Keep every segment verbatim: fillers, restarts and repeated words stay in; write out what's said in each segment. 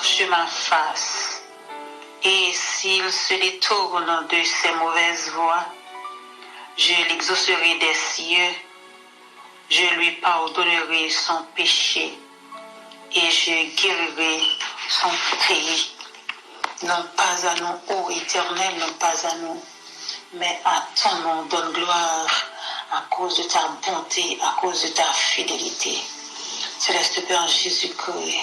sur ma face, et s'il se détourne de ses mauvaises voies, je l'exaucerai des cieux, je lui pardonnerai son péché et je guérirai son pays. Non pas à nous, ô Éternel, non pas à nous, mais à ton nom, donne gloire à cause de ta bonté, à cause de ta fidélité. Céleste Père Jésus-Christ,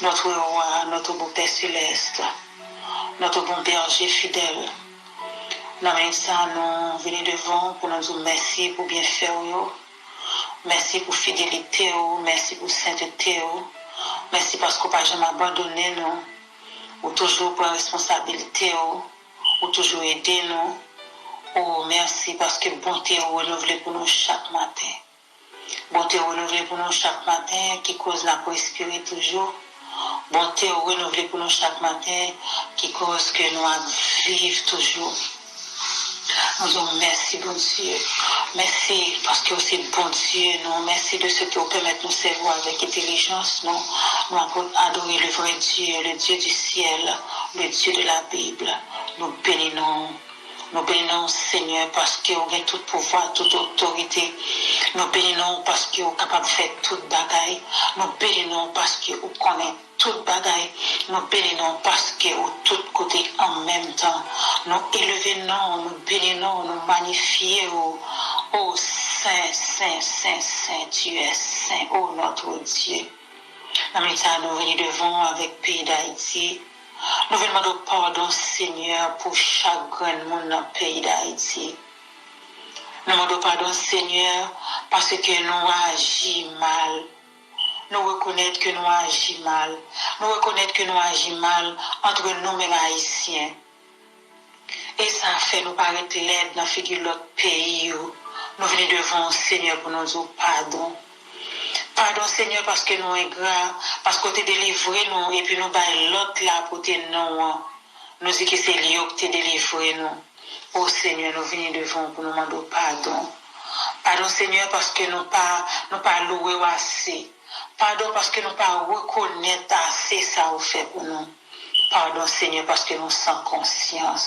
notre roi, notre bon Père céleste, notre bon berger fidèle, nan minit sa nou vini devan w pou nou di w mèsi pou byenfè w yo. Mèsi pou fidelite w, mèsi pou sentete w. Mèsi paske w pa janm abandone nou. Ou toujou pran responsabilite w, ou toujou ede nou. O, mèsi paske bonte w renouvle pou nou chak maten. Bonte w renouvle pou nou chak maten, ki koz n ap respire toujou. Bonte w renouvle pou nou chak maten, ki koz ke nou ap viv toujou. Nou di w mèsi, Bondye. Mèsi paske w se Bondye nou. Mèsi de ce que w pèmèt nou sèvi w avèk entèlijans nou. Nou ap adore le vrai Dieu, le Dieu du ciel, le Dieu de la Bible. Nou beni non w. Nou beni non w, Senyè, paske w gen tout pouvwa, tout otorite. Nou beni non w paske w kapab fè tout bagay. Nou beni non w paske ou konnen tout bagay. Nou beni non w paske ou tout kote an menm tan. Nou elve non w, nou beni non w, nou manyifye w. O sen, sen, sen, sen, tu es saint, o notre Dieu. Nan minit sa, nou vini devan w avèk peyi Dayiti. Nou vin mande w padon, Senyè, pou chak grenn moun nan peyi Dayiti. Nou mande w padon, Senyè, paske nou aji mal. Nou rekonèt ke nou aji mal. Nou rekonèt ke nou aji mal antre nou menm Ayisyen. E sa fè nou parèt lèd nan figi lòt peyi yo. Nou vini devan w, Senyè, pou nou di w padon. Padon, Senyè, paske nou engra, paske w te delivre nou, epi nou bay lòt la pote non w an. Nou di ke se li yo ki te delivre nou. O Senyè, nou vini devan w pou nou mande w padon. Padon, Senyè, paske nou pa, nou pa louwe w ase. Padon, paske nou pa rekonèt ase sa ou fè pou nou. Padon, Senyè, paske nou san konsyans.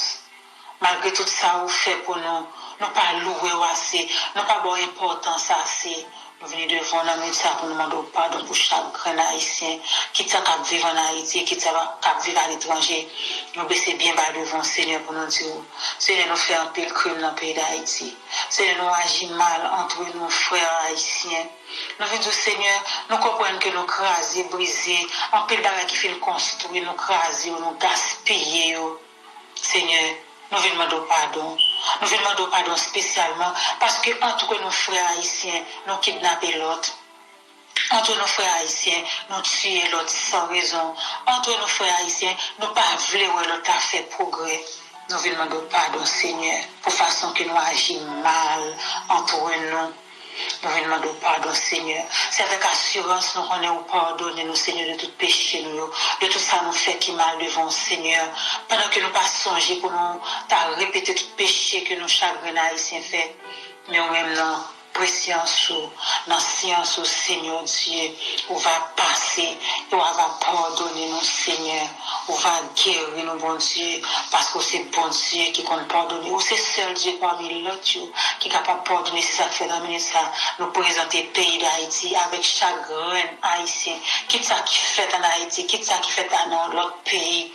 Malgre tout sa ou fè pou nou, nou pa louwe w ase, nou pa ba w enpòtans ase. Nou vini devan w nan minit sa pou nou mande w padon pou chak grenn Ayisyen, kit sa k ap viv ann Ayiti, kit sa k ap viv aletranje. Nou bese byen ba devan w, Senyè, pou nou di w, Senyè, nou fè anpil krim nan peyi Dayiti. Senyè, nou aji mal antre nou, frè ayisyen. Nou vin di w, Senyè, nou konprann ke nou kraze, brize, anpil bagay ki fin konstwi, nou kraze yo, nou gaspiye yo. Senyè, nou vin mande w padon. Nou vin mande w padon espesyalman paske antre nou, frè ayisyen, nou kidnape lòt. Antre nou, frè ayisyen, nou tiye lòt san rezon. Antre nou, frè ayisyen, nou pa vle wè lòt la fè pwogrè. Nou vin mande w padon, Senyè, pou fason ke nou aji mal antre nou. Nou vin mande w padon, Senyè. Se avèk asirans nou konnen ou padone nou, Senyè, de tout peche nou yo, de tout sa nou fè ki mal devan w, Senyè. Pandan ke nou pa sonje pou nou ta repete tout peche ke nou chak grenn ayisyen fè, men ou menm nan presyans ou, nan syans ou, Senyè Dye, ou va pase e ou va padone nou, Senyè. Ou va geri nou, Bondye, paske ou se Bondye ki konn padone. Ou se sèl Dye pami lòt yo ki kapab padone. Se sa k fè nan minit sa, nou prezante peyi Dayiti avèk chak grenn ayisyen, kit sa ki fèt ann Ayiti, kit sa ki fèt nan lòt peyi,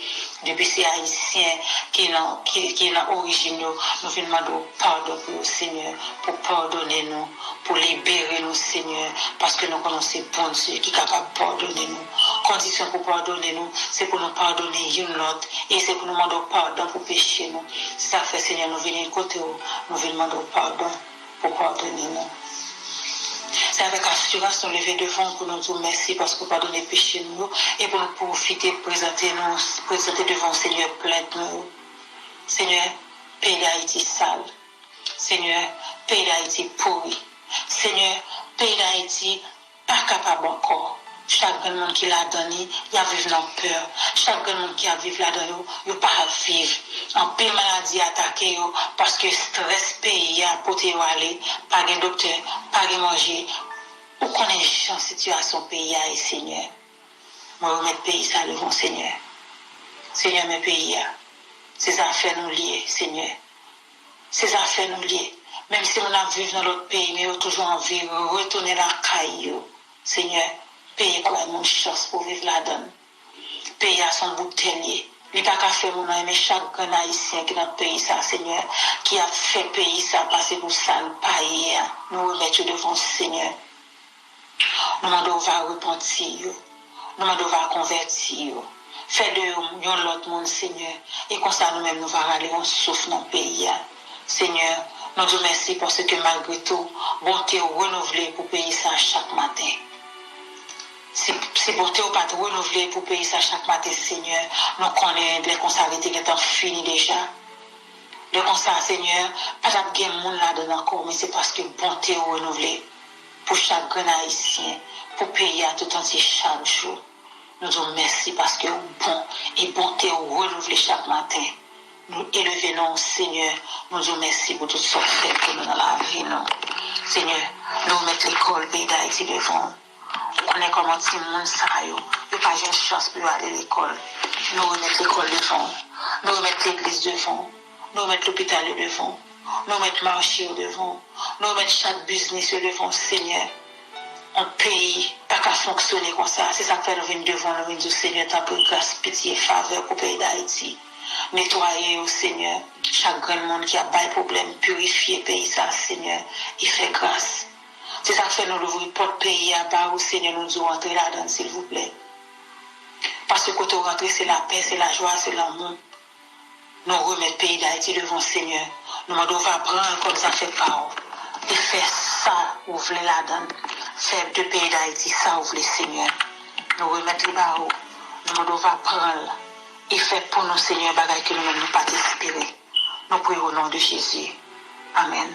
depi se ayisyen ki nan, ki, ki nan orijin yo, nou vin mande w padon pou yo, Senyè, pou padone nou, pou libere nou, Senyè, paske nou konnen se Bondye ki kapab padone nou. Kondisyon pou padone nou, se pou nou padone youn lòt, e se pou nou mande w padon pou peche nou. Se sa k fè, Senyè, nou vini kote w, nou vin mande w padon pou padone nou. Se avèk asirans nou leve devan w pou nou di w mèsi paske w padone peche nou yo e pou nou pwofite prezante nou, prezante devan w, Senyè, plent nou yo. Senyè, peyi Dayiti sal. Senyè, peyi Dayiti pouri. Senyè, peyi Dayiti pa kapab ankò. Chak grenn moun ki ladan li, y ap viv nan pè. Chak grenn moun ki ap viv ladan yo, yo pa ap viv. Anpil maladi atake yo paske estrès peyi a pote yo ale. Pa gen doktè, pa gen manje. Ou konnen jan sitiyasyon peyi a ye, Senyè. Mwen remèt peyi sa devan w, Senyè. Senyè, men peyi a, se zafè nou l ye, Senyè. Se zafè nou l ye. Menm si moun ap viv nan lòt peyi, men yo toujou anvi retounen lakay yo. Senyè, peyi a bay moun chans pou viv ladan l. Peyi a se yon bout tè l ye. Li pa ka fè moun anyen, men chak grenn Ayisyen ki nan peyi sa, Senyè, ki ap fè peyi sa pase pou sa l pa ye a, nou remèt yo devan w, Senyè. Nou mande w va repanti yo. Nou mande w va konvèti yo. Fè de yo yon lòt moun, Senyè. E konsa nou menm nou va rale yon souf nan peyi a. Senyè, nou di w mèsi paske malgre tou, bonte w renouvle pou peyi sa chak maten. Si, si bonte w pa t renouvle pou peyi sa chak maten, Senyè, nou konnen lè konsa li te gentan fini deja. Lè konsa, Senyè, pa t ap gen moun ladan l ankò, men se paske bonte w renouvle pou chak grenn Ayisyen, pou peyi a tout antye chak jou. Nou di w mèsi paske w bon e bonte w renouvle chak maten. Nou eleve non w, Senyè. Nou di w mèsi pou tout sa w fè pou nou nan lavi nou. Senyè, nou remèt lekòl peyi Dayiti devan w. Ou konnen kòman timoun sa yo, yo pa jwenn chans pou yo ale lekòl. Nou remèt lekòl devan w. Nou remèt legliz devan w. Nou remèt lopital yo devan w. Nou remèt mache yo devan w. Nou remèt chak biznis yo devan w, Senyè. Yon peyi pa ka fonksyone konsa. Se sa k fè nou vin devan w, nou vin di w, Senyè, tanpri, gras, pitye, favè pou peyi Dayiti. Netwaye yo, Senyè. Chak grenn moun ki ap bay pwoblèm, pirifye peyi sa, Senyè, e fè gras. Se sa k fè nou louvri pòt peyi a ba ou, Senyè, nou di w antre ladan l, silvouplè. Paske kote w rantre, se lapè, se lajwa, se lanmou. Nou remèt peyi Dayiti devan w, Senyè. Nou mande w va pran l kòm zafè pa w. E fè sa ou vle ladan l. Fè de peyi Dayiti sa ou vle, Senyè. Nou remèt li ba ou. Nou mande w va pran l. E fè pou nou, Senyè, bagay ke nou menm nou pa t espere. Nou priye o non de Jezi. Amèn.